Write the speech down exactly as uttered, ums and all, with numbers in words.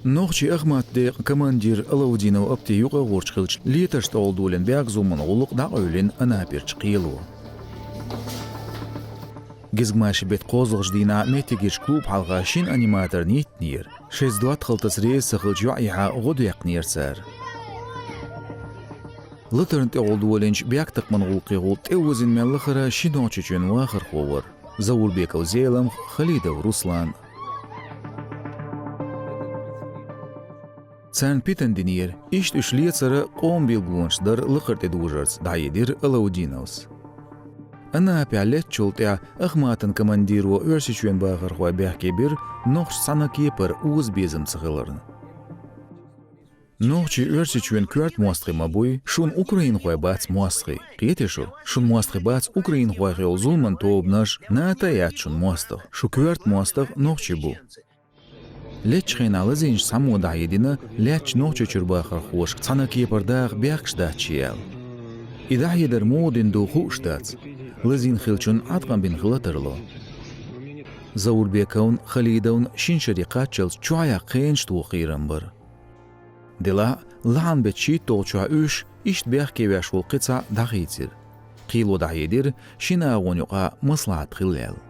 Нохчийн Ахмат-декъан командир Алаудинов Апти юкъа а гӀерташ хилча, летаршта тӀехула долийна бӀаьрг зулама гӀуллакх дӀакъевлина Анаперчу кхело. Гезгмашин беттан кхозлагӀчу дийнахь меттигерчу клуба хьалха шина аниматорна йиттинера. Шайца доттагӀалла таса реза ца хилча, йоӀ яхьа гӀо даьккхинера цара. Латарна тӀехула долийначу бӀаьрг такхаман гӀуллакхехула тӀеозийна мел лахара ши Нохчийчоьнан вахархо вара: Заурбеков Зелимха, Халидов Руслан. Царна питана динера, иштта уьш лецар къоман билгалонаш дар лакхара тӀедожарца, дӀахьедира Алаудиновс. Анапехь леттачул тӀаьхьа Ахматан командиро Оьрсийчоьнан бахархой бехке бира нохчашца цхьана кепара озабезам ца хиларна. Нохчий Оьрсийчоьнан коьрта мостагӀий ма буй, шуна украинхой бац мостагӀий. Кхетий шу, шуна мостагӀий бац украинхойх йолу зуламан тобанаш, НАТО а яц шуна мостагӀа. Шун коьрта мостагӀа нохчий бу. Леттачу хенахь лазийначу цхьаммо дӀахьедина, лаьттачу Нохчийчуьра бахархошка цхьана кепара даха бехкаш дац шен аьлла. И дӀахьедар муха дина ду хууш дац. Лазийна хиллачунна Ӏаткъам бина хила тарло. Заурбековна, Халидовна шина шаре кхаччалц чохь яккха хенаш тоха кхерам бара. Делахь а, лахьан беттан шийтталгӀачохь уьш, иштта бехке веш волу кхин цхьаъ дӀахийцира. Кхело дӀахьедира, шина агӀонна юкъахь маслаӀат хила аьлла.